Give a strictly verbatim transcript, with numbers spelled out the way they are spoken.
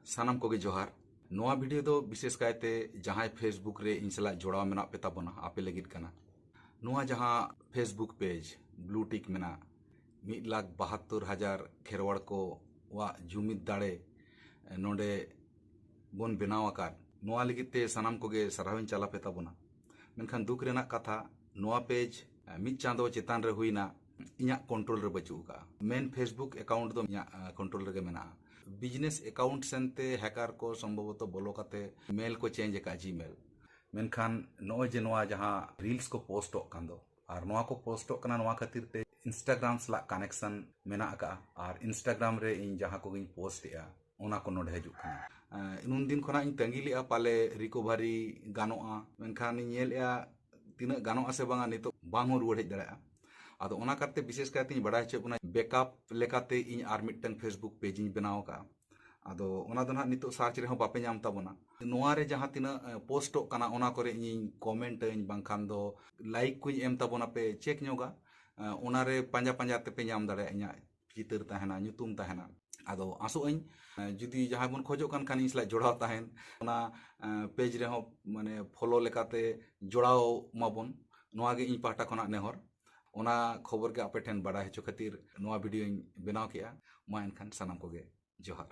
ᱥᱟᱱᱟᱢ ᱠᱚᱜᱮ ᱡᱚᱦᱟᱨ᱾ ᱱᱚᱣᱟ ᱵᱷᱤᱰᱤᱭᱳ ᱫᱚ ᱵᱤᱥᱮᱥ ᱠᱟᱭᱛᱮ ᱡᱟᱦᱟᱸᱭ Facebook ᱨᱮ ᱤᱧ ᱥᱟᱞᱟᱜ ᱡᱚᱲᱟᱣ ᱢᱮᱱᱟᱜ ᱯᱮ ᱛᱟᱵᱚᱱᱟ, ᱟᱯᱮ ᱞᱟᱹᱜᱤᱫ ᱠᱟᱱᱟ᱾ ᱱᱚᱣᱟ ᱡᱟᱦᱟᱸ Facebook ᱯᱮᱡᱽ ᱵᱞᱩ ᱴᱤᱠ ᱢᱮᱱᱟᱜ, ᱢᱤᱫ ᱞᱟᱠᱷ ᱵᱟᱦᱟᱛᱛᱳᱨ ᱦᱟᱡᱟᱨ ᱠᱷᱮᱨᱣᱟᱲ ᱠᱚᱣᱟᱜ ᱡᱩᱢᱤᱫ ᱫᱟᱲᱮ ᱱᱚᱰᱮ ᱵᱚᱱ ᱵᱮᱱᱟᱣ ᱟᱠᱟᱫ, ᱱᱚᱣᱟ ᱞᱟᱹᱜᱤᱫ ᱛᱮ ᱥᱟᱱᱟᱢ ᱠᱚᱜᱮ ᱥᱟᱨᱦᱟᱣᱤᱧ ᱪᱟᱞ ᱟᱯᱮ ᱛᱟᱵᱚᱱᱟ᱾ ᱢᱮᱱᱠᱷᱟᱱ ᱫᱩᱠ ᱨᱮᱱᱟᱜ ᱠᱟᱛᱷᱟ, ᱱᱚᱣᱟ ᱯᱮᱡᱽ ᱢᱤᱫ ᱪᱟᱸᱫᱚ ᱪᱮᱛᱟᱱ ᱨᱮ ᱦᱩᱭᱱᱟ, ᱤᱧᱟᱹᱜ ᱠᱚᱱᱴᱨᱳᱞ ᱨᱮ ᱵᱟᱹᱪᱩᱜ ᱟᱠᱟᱫᱼᱟ᱾ ᱢᱮᱱ Facebook ᱮᱠᱟᱣᱩᱱᱴ ᱫᱚ ᱤᱧᱟᱹᱜ ᱠᱚᱱᱴᱨᱳᱞ ᱨᱮᱜᱮ ᱢᱮᱱᱟᱜᱼᱟ᱾ ᱵᱤᱡᱽᱱᱮᱥ ᱮᱠᱟᱣᱩᱱᱴ ᱥᱮᱱᱛᱮ ᱦᱮᱠᱟᱨ ᱠᱚ ᱥᱚᱢᱵᱷᱚᱵᱚᱛᱚ ᱵᱚᱞᱚ ᱠᱟᱛᱮ ᱢᱮᱞ ᱠᱚ ᱪᱮᱧᱡᱽ ᱟᱠᱟᱫᱼᱟ, ᱡᱤᱢᱮᱞ᱾ ᱢᱮᱱᱠᱷᱟᱱ ᱱᱚᱜᱼᱚᱭ ᱡᱮ ᱱᱚᱣᱟ ᱡᱟᱦᱟᱸ ᱨᱤᱞᱥ ᱠᱚ ᱯᱳᱥᱴᱚᱜ ᱠᱟᱱ ᱫᱚ, ᱟᱨ ᱱᱚᱣᱟ ᱠᱚ ᱯᱳᱥᱴᱚᱜ ᱠᱟᱱᱟ, ᱱᱚᱣᱟ ᱠᱷᱟᱹᱛᱤᱨ ᱛᱮ ᱤᱱᱥᱴᱟᱜᱨᱟᱢ ᱥᱟᱞᱟᱜ ᱠᱟᱱᱮᱠᱥᱚᱱ ᱢᱮᱱᱟᱜ ᱟᱠᱟᱫᱼᱟ, ᱟᱨ ᱤᱱᱥᱴᱟᱜᱨᱟᱢ ᱨᱮ ᱤᱧ ᱡᱟᱦᱟᱸ ᱠᱚᱜᱮᱧ ᱯᱳᱥᱴ ᱮᱫᱼᱟ, ᱚᱱᱟ ᱠᱚ ᱱᱚᱰᱮ ᱦᱤᱡᱩᱜ ᱠᱟᱱᱟ᱾ ᱮᱸ, ᱩᱱ ᱫᱤᱱ ᱠᱷᱚᱱᱟᱜ ᱤᱧ ᱛᱟᱺᱜᱤ ᱞᱮᱫᱼᱟ, ᱯᱟᱞᱮ ᱨᱤᱠᱳᱵᱷᱟᱨᱤ ᱜᱟᱱᱚᱜᱼᱟ, ᱢᱮᱱᱠᱷᱟᱱ ᱤᱧ ᱧᱮᱞᱮᱫᱼᱟ ᱛᱤᱱᱟᱹᱜ ᱜᱟᱱᱚᱜᱼᱟ ᱥᱮ ᱵᱟᱝᱟ, ᱱᱤᱛᱚᱜ ᱵᱟᱝ ᱦᱚᱸ ᱨᱩᱣᱟᱹᱲ ᱦᱮᱡ ᱫᱟᱲᱮᱭᱟᱜᱼᱟ᱾ ᱟᱫᱚ ᱚᱱᱟ ᱠᱟᱨᱛᱮ ᱵᱤᱥᱮᱥ ᱠᱟᱭᱛᱮᱧ ᱵᱟᱲᱟᱭ ᱦᱚᱪᱚᱭᱮᱫ ᱵᱚᱱᱟ, ᱵᱮᱠᱟᱯ ᱞᱮᱠᱟᱛᱮ ᱤᱧ ᱟᱨ ᱢᱤᱫᱴᱟᱝ Facebook ᱯᱮᱡᱽ ᱤᱧ ᱵᱮᱱᱟᱣ ᱟᱠᱟᱫᱼᱟ᱾ ᱟᱫᱚ ᱚᱱᱟ ᱫᱚ ᱱᱟᱦᱟᱜ ᱱᱤᱛᱚᱜ ᱥᱟᱨᱪ ᱨᱮᱦᱚᱸ ᱵᱟᱯᱮ ᱧᱟᱢ ᱛᱟᱵᱚᱱᱟ᱾ ᱱᱚᱣᱟ ᱨᱮ ᱡᱟᱦᱟᱸ ᱛᱤᱱᱟᱹᱜ, ᱮ, ᱯᱳᱥᱴᱚᱜ ᱠᱟᱱᱟ, ᱚᱱᱟ ᱠᱚᱨᱮ ᱤᱧᱤᱧ ᱠᱚᱢᱮᱱᱴ ᱟᱹᱧ, ᱵᱟᱝᱠᱷᱟᱱ ᱫᱚ ᱞᱟᱭᱤᱠ ᱠᱚᱧ ᱮᱢ ᱛᱟᱵᱚᱱᱟ, ᱯᱮ ᱪᱮᱠ ᱧᱚᱜᱟ᱾ ᱮ, ᱚᱱᱟᱨᱮ ᱯᱟᱸᱡᱟ ᱯᱟᱸᱡᱟ ᱛᱮᱯᱮ ᱧᱟᱢ ᱫᱟᱲᱮᱭᱟᱜᱼᱟ, ᱤᱧᱟᱹᱜ ᱪᱤᱛᱟᱹᱨ ᱛᱟᱦᱮᱱᱟ, ᱧᱩᱛᱩᱢ ᱛᱟᱦᱮᱱᱟ᱾ ᱟᱫᱚ ᱟᱥᱚᱜ ᱟᱹᱧ, ᱮ, ᱡᱩᱫᱤ ᱡᱟᱦᱟᱸᱭ ᱵᱚᱱ ᱠᱷᱚᱡᱚᱜ ᱠᱟᱱ ᱠᱷᱟᱱ ᱤᱧ ᱥᱟᱞᱟᱜ ᱡᱚᱲᱟᱣ ᱛᱟᱦᱮᱱ, ᱚᱱᱟ, ᱮ, ᱯᱮᱡᱽ ᱨᱮᱦᱚᱸ ᱢᱟᱱᱮ ᱯᱷᱚᱞᱳ ᱞᱮᱠᱟᱛᱮ ᱡᱚᱲᱟᱣ ᱢᱟᱵᱚᱱ, ᱱᱚᱣᱟ ᱜᱮ ᱤᱧ ᱯᱟᱦᱴᱟ ᱠᱷᱚᱱᱟᱜ ᱱᱮᱦᱚᱨ᱾ ᱚᱱᱟ ᱠᱷᱚᱵᱚᱨ ᱜᱮ ᱟᱯᱮ ᱴᱷᱮᱱ ᱵᱟᱰᱟᱭ ᱦᱚᱪᱚ ᱠᱷᱟᱹᱛᱤᱨ ᱱᱚᱣᱟ ᱵᱷᱤᱰᱤᱭᱳᱧ ᱵᱮᱱᱟᱣ ᱠᱮᱜᱼᱟ᱾ ᱢᱟ ᱮᱱᱠᱷᱟᱱ ᱥᱟᱱᱟᱢ ᱠᱚᱜᱮ ᱡᱚᱦᱟᱨ᱾